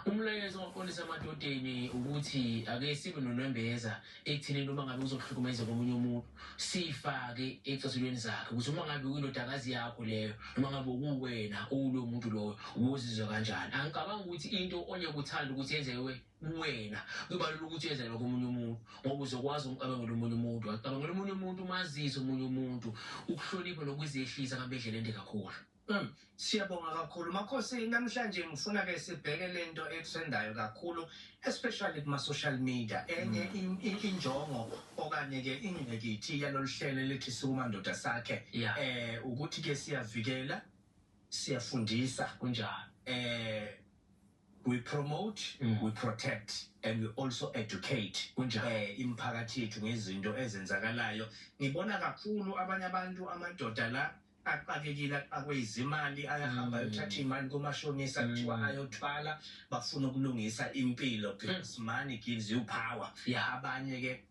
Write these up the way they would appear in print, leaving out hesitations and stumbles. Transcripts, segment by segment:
Umlayezo ongaqondisa emadodeni ukuthi ake sibe nonembeza ekuthenini uma ngabe uzohlukumeza komunye umuntu, sifake ecathulweni zakhe ukuthi uma ngabe kuyindodakazi yakho leyo, noma ngabe kuwena uwulowo muntu loyo, ubuzizwa kanjani. Angicabangi ukuthi into onyekuthanda ukuthi yenzewe kuwena kubalula ukuthi yenzelwe komunye umuntu, ngoba uzokwazi ukucabangela omunye umuntu, acabangela omunye umuntu, umazise omunye umuntu, ukuhlonipha nokuzehlisa ngabe indlela ende kakhulu. Siyabonga kakhulu, Makhosi. Namhlanje ngifuna ke sibheke lento etrendayo kakhulu, especially kuma social media. Enye injongo okanye ke ingqikithi yalolu hlelo lethi Sukuma Ndoda Sakhe ukuthi ke siyavikela, siyafundisa. Kunjalo. We promote, we protect and we also educate Kunjalo. Imiphakathi yethu ngezinto ezenzakalayo. Ngibona kakhulu abanye abantu, amadoda la axakekile, axakwe izimali, ayahamba ayothatha imali komashonisa, kuthiwa ayothwala, bafuna ukulungisa impilo because money gives you power. Abanye ke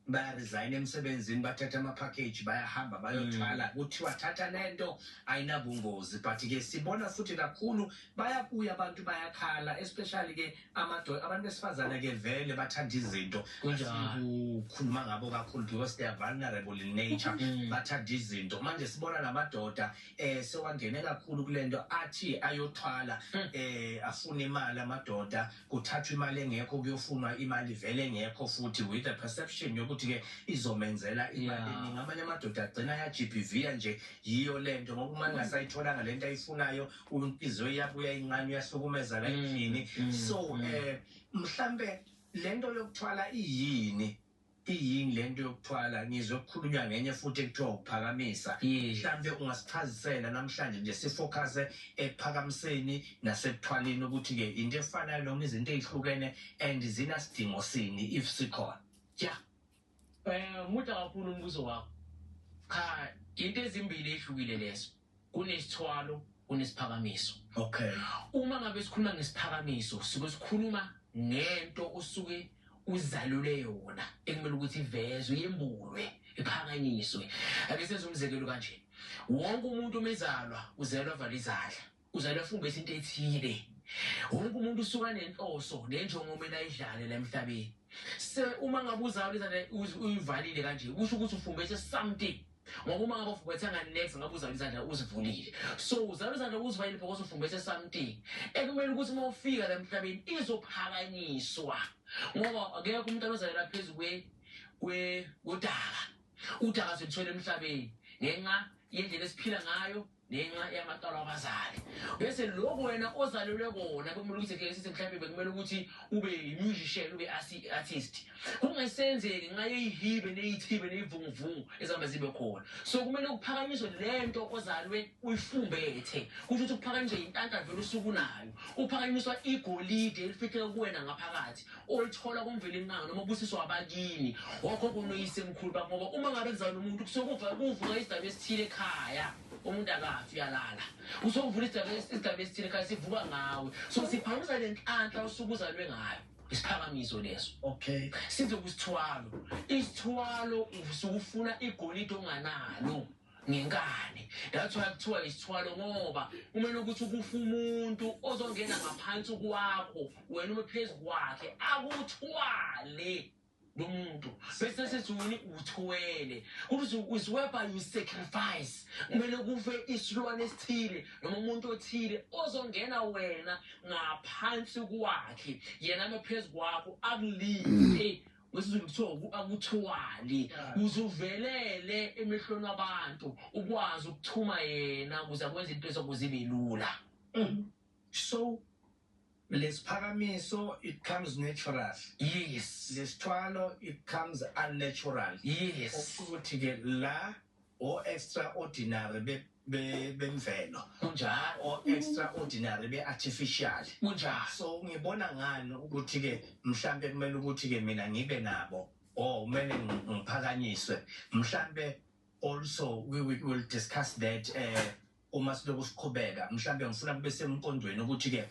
bayaresign emsebenzini, bathatha ama-package, bayahamba bayothwala, kuthiwa thatha lento, ayinabungozi. But ke sibona futhi kakhulu bayabuya abantu bayakhala, especially ke amadoda. Abantu besifazane ke vele bathanda izinto. Ukukhuluma ngabo kakhulu because they are vulnerable in nature, bathanda izinto. Manje sibona namadoda sewangene kakhulu kulento, athi ayothwala, afuna imali amadoda, kuthathwa imali engekho, kuyofunwa imali vele engekho futhi, with the perception yokuthi ke izomenzela imali eningi. Amanye amadoda agcina aya-GBV nje yiyo lento, ngoba uma engasayitholanga lento ayifunayo, inhliziyo iyabuya incane, uyahlukumeza la endlini. So mhlambe lento yokuthwala iyini? Iyini lento yokuthwala? Ngizwe kukhulunywa ngenye futhi ekuthiwa ukuphakamisa. Mhlambe ungasichazisela namhlanje nje, sifocuse ekuphakamiseni nasekuthwaleni, ukuthi-ke into efanayo noma izinto ey'hlukene, and zinasidingo sini if sikhona? Ya, muhle kakhulu umbuzo wakho. Cha, into ezimbili ehlukile lezo. Kunesithwalo, kunesiphakamiso. Uma ngabe sikhuluma ngesiphakamiso, suke sikhuluma ngento osuke uzalule yona ekumele ukuthi ivezwe, yembulwe, iphakanyiswe. Ake senze umzekelo kanje: wonke umuntu uma ezalwa, uzelwa avala izandla, uzalwa afumbethe into ethile. Wonke umuntu usuka nenhloso nenjongo omele ayidlale la emhlabeni. Se uma ngabe uzalwa izandla uyivalile kanje, kusho ukuthi ufumbethe something, ngoba uma ngabe ufumbethanga next, ngabe uzalwa izandla uzivulile. So uzalwa izandla uzivalile because ufumbethe something ekumele ukuthi uma ufika la emhlabeni izophakanyiswa, ngoba akekho umuntu ozalela phezu kwe kwe kodaka. Udaka siluthola emhlabeni ngenxa yendlela esiphila ngayo, ngenxa yamacala abazali. Bese lokhu wena ozalelwe kona kumele ukuthi ke sithi mhlawumbe bekumele ukuthi ube musician, ube artist, kungesenzeki ngenxa yeyihibe neyithibe neyivunguvungu ezihamba zibe khona. So kumele kuphakanyiswe lento ozalwe uyifumbethe. Kusho ukuthi kuphakanyiswe inhlanhla vele usuku unayo, kuphakanyiswa igolide elifihleke kuwena ngaphakathi, olithola kuMvelinqangi noma ubusiswa abakini, okhokho noyisemkhulu bakho. Ngoba uma ngabe kuzalwa umuntu, kusuke kuvuka isidaba esithile ekhaya. Umuntu akafi, uyalala, kusuke kuvula isidaba esithile ekhaya, sivuka ngawe. So siphakamisa le nhlanhla osuke uzalwe ngayo, isiphakamiso leso. Size kusithwalo. Isithwalo usuke ufuna igolide onganalo ngenkani. That's why kuthiwa isithwalo, ngoba kumele ukuthi kufe umuntu ozongena ngaphansi kwakho, wena ume phezu kwakhe, akuthwale lo muntu, bese sithi wena uthwele. Kuthi is whereby you sacrifice. Kumele kufe isilwane esithile noma umuntu othile ozongena wena ngaphansi kwakhe, yena ame phezu kwakho, akuliphe. NgesiZulu kuthiwa akuthwali, ukuze uvelele emehlweni wabantu, ukwazi ukuthuma yena ukuze akwenze into ezokuze ibe lula. So lesiphakamiso, it comes natural. Lesithwalo, it comes unnatural. Ukuthi ke la o extraordinary bemvelo o extraordinary be-artificial. So ngibona ngani ukuthi ke mhlambe kumele ukuthi ke mina ngibe nabo or kumele ngiphakanyiswe? Mhlambe also we will discuss that uma siloku siqhubeka. Mhlambe ngifuna kube semqondweni ukuthi ke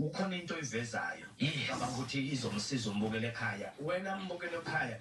Ukhona into oyivezayo. Yes. Cabanga ukuthi izomsiza umbukele ekhaya. Wena mbukele ekhaya,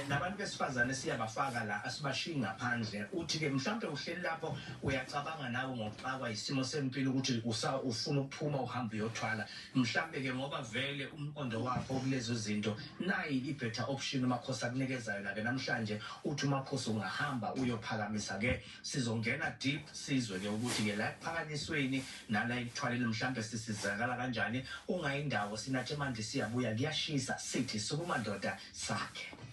nabantu besifazane siyabafaka la, asibashiyi ngaphandle. Uthi ke mhlawumbe uhleli lapho uyacabanga nawe ngokuxakwa isimo sempilo ukuthi ufuna ukuphuma uhambe uyothwala. Mhlawumbe ke ngoba vele umqondo wakho kulezo zinto, nayi i-better option uMakhosi akunikezayo la ke namhlanje. Uthi uMakhosi ungahamba uyophakamisa ke, sizongena deep sizwe ke ukuthi ke la ekuphakanyisweni nala ekuthwaleni mhlawumbe sisizakala kanjani. Ungayindawo, sinatshe manje siyabuya, kuyashisa, sithi sukuma ndoda sakhe.